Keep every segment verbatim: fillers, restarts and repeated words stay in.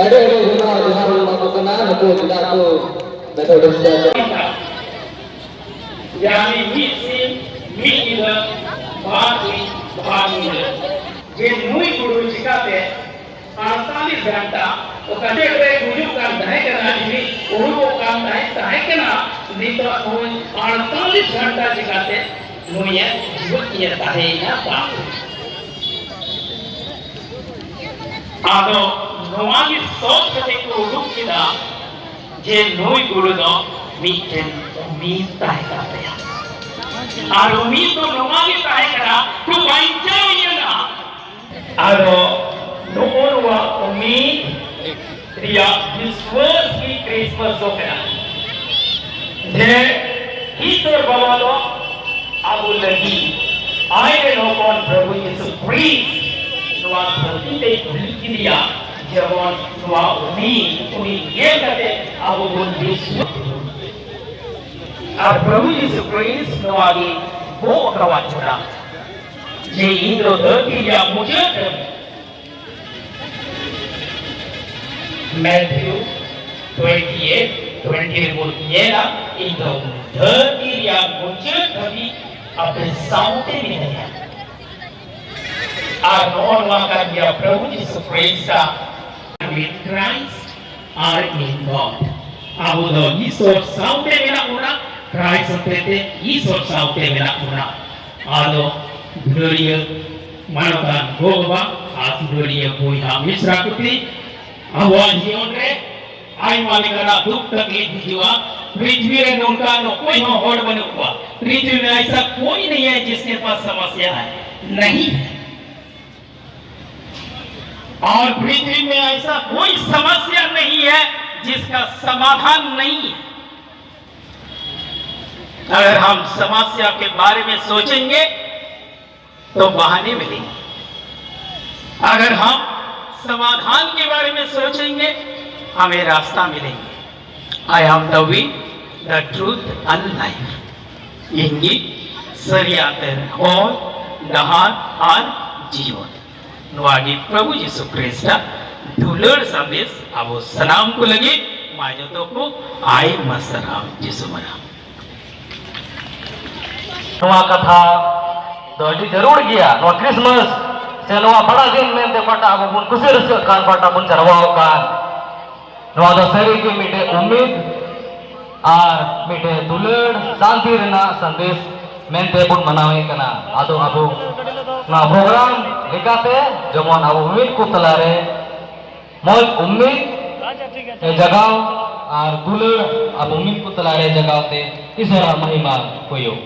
ᱟᱹᱰᱤ ᱟᱹᱰᱤ ᱡᱚᱦᱟᱨ, ᱡᱚᱦᱟᱨ ᱵᱚᱱ ᱮᱢᱟ ᱠᱚ ᱠᱟᱱᱟ, ᱱᱩᱠᱩ ᱪᱮᱫᱟᱜ ᱠᱚ ᱢᱮᱛᱷᱚᱰᱤᱥᱴ ᱠᱚ᱾ ᱡᱟᱦᱟᱸ ᱢᱤᱫ ᱥᱤᱧ ᱢᱤᱫ ᱧᱤᱫᱟᱹ, ᱵᱟᱨ ᱥᱤᱧ ᱵᱟᱨ ᱧᱤᱫᱟᱹ, ᱡᱮ ᱱᱩᱭ ᱜᱩᱨᱩ ᱪᱤᱠᱟᱛᱮ ᱟᱴᱛᱟᱞᱤᱥ ᱜᱷᱚᱱᱴᱟ ᱚᱠᱟ ᱨᱮ ᱜᱩᱡᱩᱜ ᱠᱟᱱ ᱛᱟᱦᱮᱸ ᱠᱟᱱᱟ, ᱡᱤᱣᱤ ᱩᱰᱩᱠᱚᱜ ᱠᱟᱱ ᱛᱟᱦᱮᱸ, ᱛᱟᱦᱮᱸ ᱠᱟᱱᱟ, ᱱᱤᱛᱚᱜ ᱱᱩᱭ ᱟᱴᱛᱟᱞᱤᱥ ᱜᱷᱚᱱᱴᱟ ᱪᱤᱠᱟᱛᱮ ᱱᱩᱭᱮ ᱡᱤᱣᱮᱫ ᱤᱭᱟᱹ ᱛᱟᱦᱮᱸᱭᱮᱱᱟ ᱵᱟᱝ? ᱟᱫᱚ ᱱᱚᱣᱟ ᱜᱮ ᱥᱚᱛ ᱠᱟᱛᱮ ᱠᱚ ᱩᱰᱩᱠ ᱠᱮᱫᱟ ᱡᱮ ᱱᱩᱭ ᱜᱩᱨᱩ ᱫᱚ ᱢᱤᱫᱴᱮᱱ ᱩᱢᱤᱫ ᱛᱟᱦᱮᱸ ᱠᱟᱱ ᱛᱟᱭᱟ᱾ ᱟᱨ ᱩᱢᱤᱫ ᱫᱚ ᱱᱚᱣᱟ ᱜᱮ ᱛᱟᱦᱮᱸ ᱠᱟᱱᱟ, ᱠᱚ ᱵᱟᱧᱪᱟᱣ ᱤᱧᱟᱹ ᱱᱟᱦᱟᱜ᱾ ᱟᱫᱚ ᱱᱚᱜᱼᱚ ᱱᱚᱣᱟ ᱩᱢᱤᱫ ᱨᱮᱭᱟᱜ ᱵᱤᱥᱣᱟᱥ ᱜᱮ ᱠᱨᱤᱥᱢᱟᱥ ᱫᱚ ᱠᱟᱱᱟ᱾ ᱡᱮ ᱤᱥᱚᱨ ᱵᱟᱵᱟ ᱫᱚ ᱟᱵᱚ ᱞᱟᱹᱜᱤᱫ ᱟᱡ ᱨᱮᱱ ᱦᱚᱯᱚᱱ ᱯᱨᱚᱵᱷᱩ ᱡᱤᱥᱩ ᱠᱨᱤᱥᱴ ᱱᱚᱣᱟ ᱫᱷᱟᱹᱨᱛᱤ ᱛᱮᱭ ᱠᱩᱞᱤ ᱠᱮᱫᱮᱭᱟ, ᱡᱮᱢᱚᱱ ᱱᱚᱣᱟ ᱩᱱᱤ, ᱩᱱᱤ ᱧᱮᱞ ᱠᱟᱛᱮ ᱟᱵᱚ ᱵᱚᱱ ᱵᱤᱥᱣᱟᱥ᱾ ᱟᱨ ᱯᱨᱚᱵᱷᱩ ᱡᱤᱥᱩ ᱠᱨᱤᱥᱴ ᱱᱚᱣᱟ ᱜᱮ ᱜᱚᱜ ᱟᱠᱟᱣᱟᱫ ᱵᱚᱱᱟ, ᱡᱮ ᱤᱧ ᱫᱚ ᱫᱷᱟᱹᱨᱛᱤ ᱨᱮᱭᱟᱜ ᱢᱩᱪᱟᱹᱫ ᱫᱷᱟᱹᱵᱤᱡ᱾ ᱢᱮᱛᱷᱤᱭᱩ ᱴᱩᱭᱮᱱᱴᱤ ᱮᱭᱤᱴ ᱴᱩᱭᱮᱱᱴᱤ ᱨᱮᱵᱚᱱ ᱧᱮᱞᱟ, "ᱤᱧ ᱫᱚ ᱫᱷᱟᱹᱨᱛᱤ ᱨᱮᱭᱟᱜ ᱢᱩᱪᱟᱹᱫ ᱫᱷᱟᱹᱵᱤᱡ ᱟᱯᱮ ᱥᱟᱶᱛᱮ ᱢᱤᱱᱟᱹᱧᱟ᱾" ᱟᱨ ᱱᱚᱜᱼᱚ ᱱᱚᱣᱟ ᱠᱟᱱ ᱜᱮᱭᱟ ᱯᱨᱚᱵᱷᱩ ᱡᱤᱥᱩ ᱠᱨᱤᱥᱴᱟᱜ with Christ are in God. ᱟᱵᱚ ᱫᱚ ᱤᱥᱚᱨ ᱥᱟᱶᱛᱮ ᱢᱮᱱᱟᱜ ᱵᱚᱱᱟ, ᱠᱨᱟᱭᱤᱥᱴ ᱦᱚᱛᱮᱛᱮ ᱤᱥᱚᱨ ᱥᱟᱶᱛᱮ ᱢᱮᱱᱟᱜ ᱵᱚᱱᱟ᱾ ᱟᱫᱚ ᱫᱩᱞᱟᱹᱲᱤᱭᱟᱹ ᱢᱟᱱᱚᱛᱟᱱ ᱜᱚ ᱵᱟᱵᱟ ᱟᱨ ᱫᱩᱞᱟᱹᱲᱤᱭᱟᱹ ᱵᱚᱭᱦᱟ ᱢᱤᱥᱨᱟ ᱠᱚ ᱛᱮ ᱟᱵᱚᱣᱟᱜ ᱡᱤᱭᱚᱱ ᱨᱮ ᱟᱭᱢᱟ ᱞᱮᱠᱟᱱᱟᱜ ᱫᱩᱠ ᱛᱟᱠᱞᱤᱯ ᱦᱤᱡᱩᱜᱼᱟ᱾ ᱯᱨᱤᱛᱷᱤᱵᱤ ᱨᱮ ᱱᱚᱝᱠᱟᱱ ᱚᱠᱚᱭ ᱦᱚᱸ ᱦᱚᱲ ᱵᱟᱹᱱᱩᱜ ᱠᱚᱣᱟ᱾ पृथ्वी में ऐसा कोई नहीं है जिसके पास समस्या है, नहीं है। और पृथ्वी में ऐसा कोई समस्या नहीं है जिसका समाधान नहीं है। अगर हम समस्या के बारे में सोचेंगे तो बहाने मिलेंगे, अगर हम समाधान के बारे में सोचेंगे हमें रास्ता मिलेंगे। I am Dawi, The truth and life. ᱤᱧ ᱜᱮ ᱥᱟᱹᱨᱤᱭᱟᱜ ᱛᱮ ᱦᱚᱨ, ᱰᱟᱦᱟᱨ ᱟᱨ ᱡᱤᱭᱚᱱ᱾ ᱱᱚᱣᱟ ᱜᱮ ᱯᱨᱚᱵᱷᱩ ᱡᱤᱥᱩ ᱠᱷᱨᱤᱥᱴᱟᱜ ᱫᱩᱞᱟᱹᱲ ᱥᱟᱸᱫᱮᱥ ᱟᱵᱚ ᱥᱟᱱᱟᱢ ᱠᱚ ᱞᱟᱹᱜᱤᱫ᱾ ᱢᱟ ᱡᱚᱛᱚ ᱠᱚ ᱟᱭᱢᱟ ᱥᱟᱨᱦᱟᱣ ᱡᱤᱥᱩ ᱢᱟᱨᱟᱝ᱾ ᱱᱚᱣᱟ ᱠᱟᱛᱷᱟ ᱫᱚ ᱟᱹᱰᱤ ᱡᱟᱹᱨᱩᱲ ᱜᱮᱭᱟ᱾ ᱱᱚᱣᱟ ᱠᱨᱤᱥᱢᱟᱥ ᱥᱮ ᱱᱚᱣᱟ ᱵᱟᱲᱟ ᱫᱤᱱ ᱢᱮᱱᱛᱮ ᱚᱠᱟᱴᱟᱜ ᱟᱵᱚ ᱵᱚᱱ ᱠᱩᱥᱤ ᱨᱟᱹᱥᱠᱟᱹᱜ ᱠᱟᱱ, ᱚᱠᱟᱴᱟᱜ ᱵᱚᱱ ᱡᱟᱨᱣᱟ ᱟᱠᱟᱱ, ᱱᱚᱣᱟ ᱫᱚ ᱥᱟᱹᱨᱤ ᱜᱮ ᱢᱤᱫᱴᱮᱡ ᱩᱢᱤᱫ ᱟᱨ ᱢᱤᱫᱴᱮᱡ ᱫᱩᱞᱟᱹᱲ ᱥᱟᱱᱛᱤ ᱨᱮᱱᱟᱜ ᱥᱟᱸᱫᱮᱥ ᱢᱮᱱᱛᱮ ᱵᱚᱱ ᱢᱟᱱᱟᱣᱮᱫ ᱠᱟᱱᱟ᱾ ᱟᱫᱚ ᱟᱵᱚ ᱱᱚᱣᱟ ᱯᱨᱳᱜᱨᱟᱢ ᱞᱮᱠᱟᱛᱮ ᱡᱮᱢᱚᱱ ᱟᱵᱚ ᱢᱤᱢᱤᱫ ᱠᱚ ᱛᱟᱞᱟᱨᱮ ᱢᱚᱡᱽ ᱩᱢᱤᱫ ᱮ ᱡᱟᱜᱟᱣ ᱟᱨ ᱫᱩᱞᱟᱹᱲ ᱟᱵᱚ ᱢᱤᱢᱤᱫ ᱠᱚ ᱛᱟᱞᱟᱨᱮ ᱡᱟᱜᱟᱣ ᱛᱮ ᱤᱥᱚᱨᱟᱜ ᱢᱚᱦᱤᱢᱟ ᱦᱩᱭᱩᱜ᱾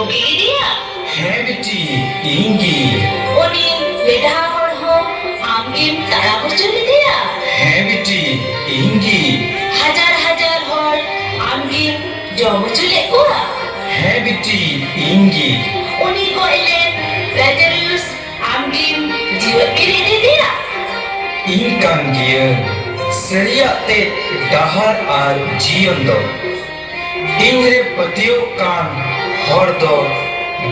ᱵᱩᱜᱤ ᱞᱮᱫᱮᱭᱟ? ᱦᱮᱸ ᱵᱤᱴᱤ, ᱤᱧ ᱜᱮ᱾ ᱩᱱᱤ ᱵᱮᱰᱷᱟ ᱦᱚᱲ ᱦᱚᱸ ᱟᱢ ᱜᱮᱢ ᱛᱟᱲᱟᱢ ᱦᱚᱪᱚ ᱞᱮᱫᱮᱭᱟ? ᱦᱮᱸ ᱵᱤᱴᱤ, ᱤᱧ ᱜᱮ᱾ ᱦᱟᱡᱟᱨ ᱦᱟᱡᱟᱨ ᱦᱚᱲ ᱟᱢ ᱜᱮᱢ ᱡᱚᱢ ᱦᱚᱪᱚ ᱞᱮᱫ ᱠᱚᱣᱟ? ᱦᱮᱸ ᱵᱤᱴᱤ, ᱤᱧ ᱜᱮ᱾ ᱩᱱᱤ ᱜᱚᱡ ᱞᱮᱱ ᱞᱟᱡᱟᱨᱩᱥ ᱟᱢ ᱜᱮᱢ ᱡᱤᱣᱮᱫ ᱵᱮᱨᱮᱫ ᱞᱮᱫᱮᱭᱟ? ᱤᱧ ᱠᱟᱱ ᱜᱤᱭᱟᱹᱧ ᱥᱟᱹᱨᱤᱭᱟᱜ ᱛᱮ ᱰᱟᱦᱟᱨ ᱟᱨ ᱡᱤᱭᱚᱱ ᱫᱚ᱾ ᱤᱧ ᱨᱮ ᱯᱟᱹᱛᱭᱟᱹᱣ ᱠᱟᱱ ᱦᱚᱲ ᱫᱚ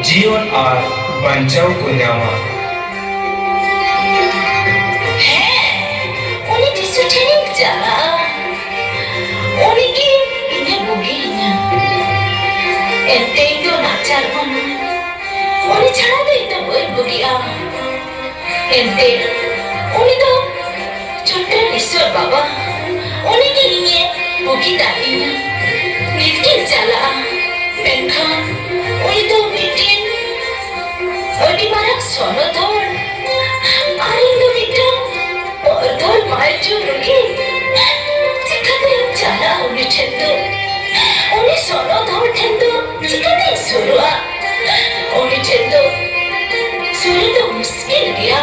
ᱡᱤᱭᱚᱱ ᱟᱨ ᱵᱟᱧᱪᱟᱣ ᱠᱚ ᱧᱟᱢᱟ᱾ ᱦᱮᱸ, ᱩᱱᱤ ᱡᱤᱥᱩ ᱴᱷᱮᱱᱤᱧ ᱪᱟᱞᱟᱜᱼᱟ᱾ ᱩᱱᱤ ᱜᱮ ᱤᱧᱮ ᱵᱩᱜᱤᱭᱤᱧᱟ᱾ ᱮᱱᱛᱮ ᱤᱧ ᱫᱚ ᱱᱟᱪᱟᱨ ᱢᱟᱹᱱᱢᱤ᱾ ᱩᱱᱤ ᱪᱷᱟᱲᱟ ᱫᱚ ᱤᱧ ᱫᱚ ᱵᱟᱹᱧ ᱵᱩᱜᱤᱜᱼᱟ᱾ ᱮᱱᱛᱮ ᱩᱱᱤ ᱫᱚ ᱪᱷᱳᱴᱳ ᱤᱥᱣᱚᱨ ᱵᱟᱵᱟ, ᱩᱱᱤ ᱜᱮ ᱤᱧᱮ ᱵᱩᱜᱤ ᱫᱟᱲᱮᱭᱟᱹᱧᱟ᱾ ᱱᱤᱛ ᱜᱤᱧ ᱪᱟᱞᱟᱜᱼᱟ, ᱢᱮᱱᱠᱷᱟᱱ ᱩᱱᱤ ᱫᱚ ᱢᱤᱫᱴᱮᱱ ᱟᱹᱰᱤ ᱢᱟᱨᱟᱝ ᱥᱚᱱᱚᱛ ᱦᱚᱲ, ᱟᱨ ᱤᱧ ᱫᱚ ᱢᱤᱫᱴᱟᱝ ᱯᱚᱨᱫᱷᱚᱞ ᱢᱟᱭᱡᱩ ᱨᱩᱜᱤ᱾ ᱪᱤᱠᱟᱹᱛᱮᱧ ᱪᱟᱞᱟᱜᱼᱟ ᱩᱱᱤ ᱴᱷᱮᱱ ᱫᱚ? ᱩᱱᱤ ᱥᱚᱱᱚᱛ ᱦᱚᱲ ᱴᱷᱮᱱ ᱫᱚ ᱪᱤᱠᱟᱹᱛᱮᱧ ᱥᱩᱨᱩᱜᱼᱟ? ᱩᱱᱤ ᱴᱷᱮᱱ ᱫᱚ ᱥᱩᱨ ᱫᱚ ᱢᱩᱥᱠᱤᱞ ᱜᱮᱭᱟ᱾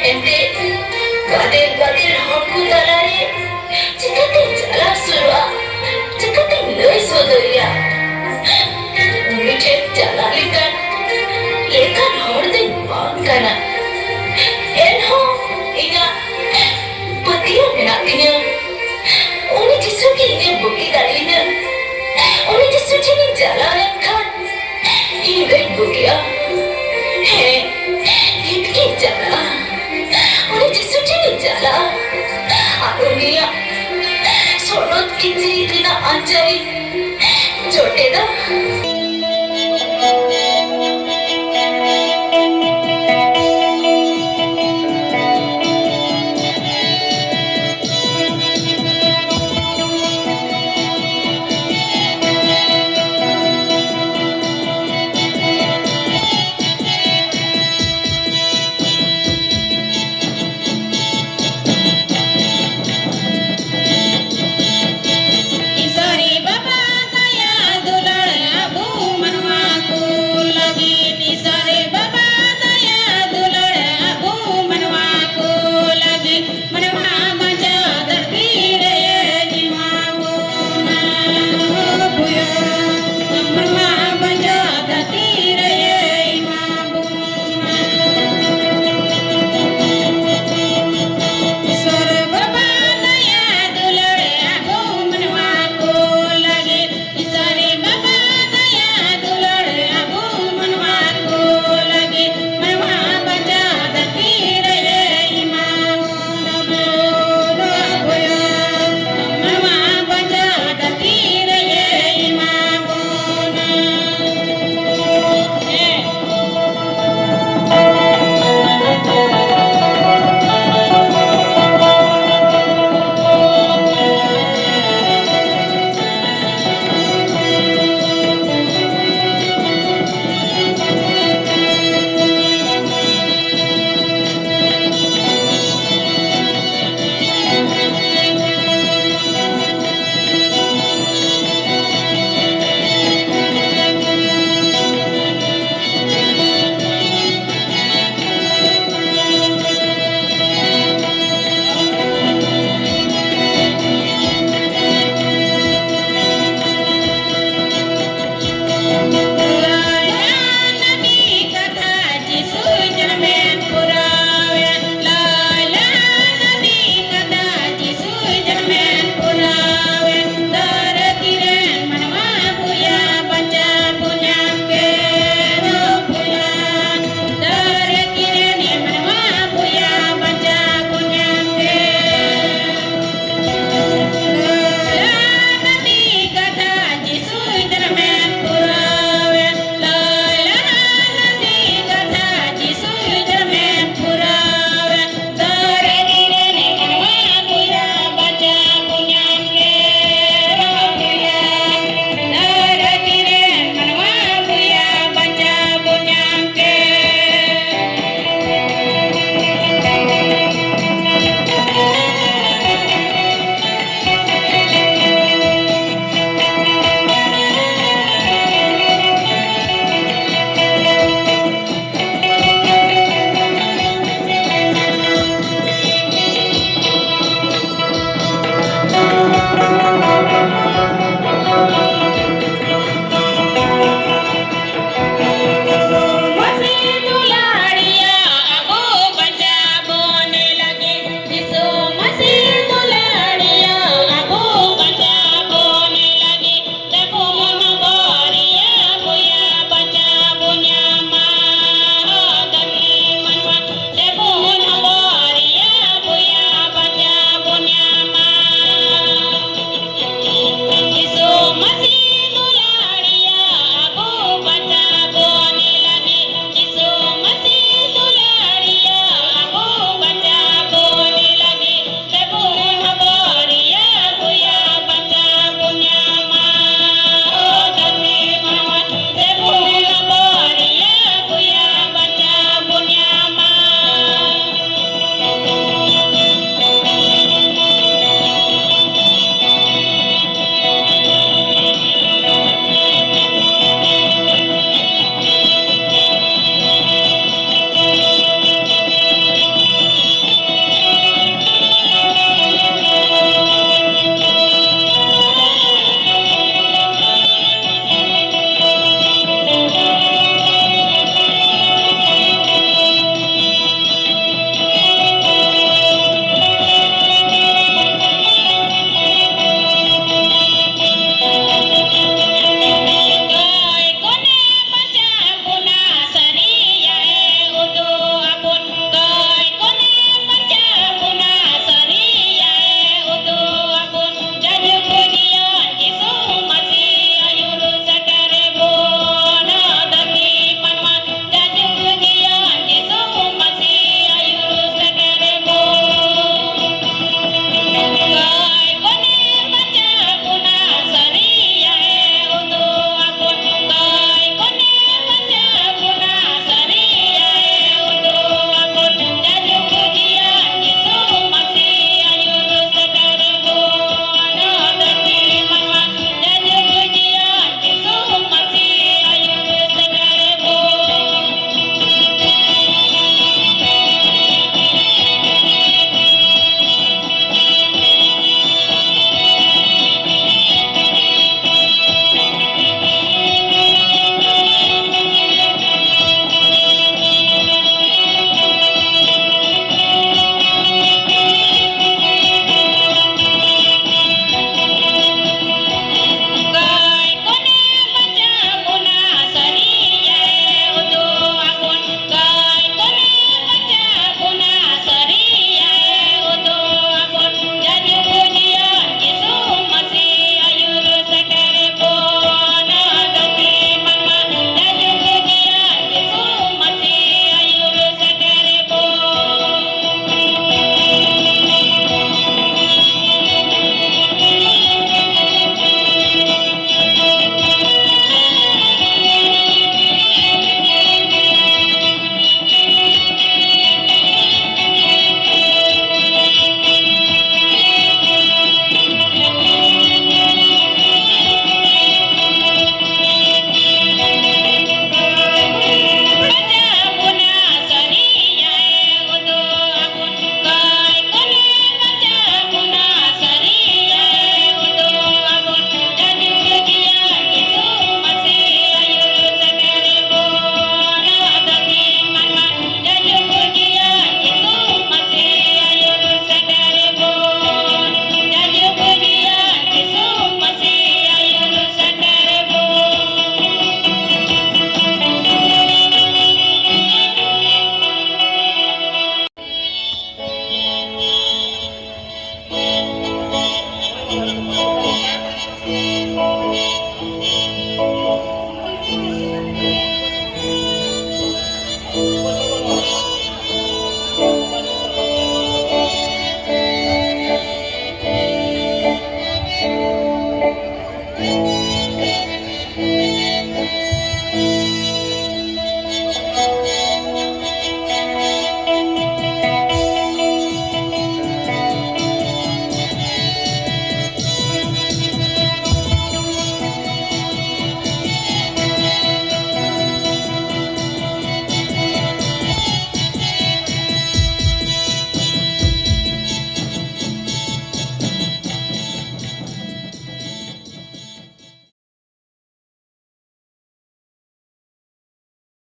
ᱮᱱᱛᱮ ᱜᱟᱫᱮᱞ ᱜᱟᱫᱮᱞ ᱦᱚᱲ ᱠᱚ ᱛᱟᱞᱟᱨᱮ ᱪᱤᱠᱟᱹᱛᱮᱧ ᱪᱟᱞᱟᱣ ᱥᱩᱨᱩᱜᱼᱟ? ᱪᱤᱠᱟᱹᱛᱮᱧ ᱞᱟᱹᱭ ᱥᱚᱫᱚᱨᱮᱭᱟ? ᱩᱱᱤ ᱴᱷᱮᱱ ᱪᱟᱞᱟᱜ ᱞᱮᱠᱟᱱ, ᱞᱮᱠᱟᱱ ᱦᱚᱲ ᱫᱚᱧ ᱵᱟᱝ ᱠᱟᱱᱟ᱾ ᱮᱱᱦᱚᱸ ᱤᱧᱟᱹᱜ ᱯᱟᱹᱛᱭᱟᱹᱣ ᱢᱮᱱᱟᱜ ᱛᱤᱧᱟᱹ᱾ ᱩᱱᱤ ᱡᱤᱥᱩ ᱜᱮ ᱤᱧᱮ ᱵᱩᱜᱤ ᱫᱟᱲᱮᱭᱟᱹᱧᱟᱹ᱾ ᱩᱱᱤ ᱡᱤᱥᱩ ᱴᱷᱮᱱᱤᱧ ᱪᱟᱞᱟᱣ ᱞᱮᱱᱠᱷᱟᱱ ᱤᱧ ᱫᱚᱧ ᱵᱩᱜᱤᱜᱼᱟ᱾ ᱦᱮᱸ, ᱤᱧ ᱜᱤᱧ ᱪᱟᱞᱟᱜᱼᱟ᱾ ᱩᱱᱤ ᱡᱤᱥᱩ ᱴᱷᱮᱱᱤᱧ ᱪᱟᱞᱟᱜᱼᱟ᱾ ᱟᱨ ᱩᱱᱤᱭᱟᱜ ᱥᱚᱱᱚᱛ ᱠᱤᱪᱨᱤᱡ ᱨᱮᱱᱟᱜ ᱟᱧᱪᱟᱨᱤᱧ ᱡᱚᱴᱮᱫᱟ᱾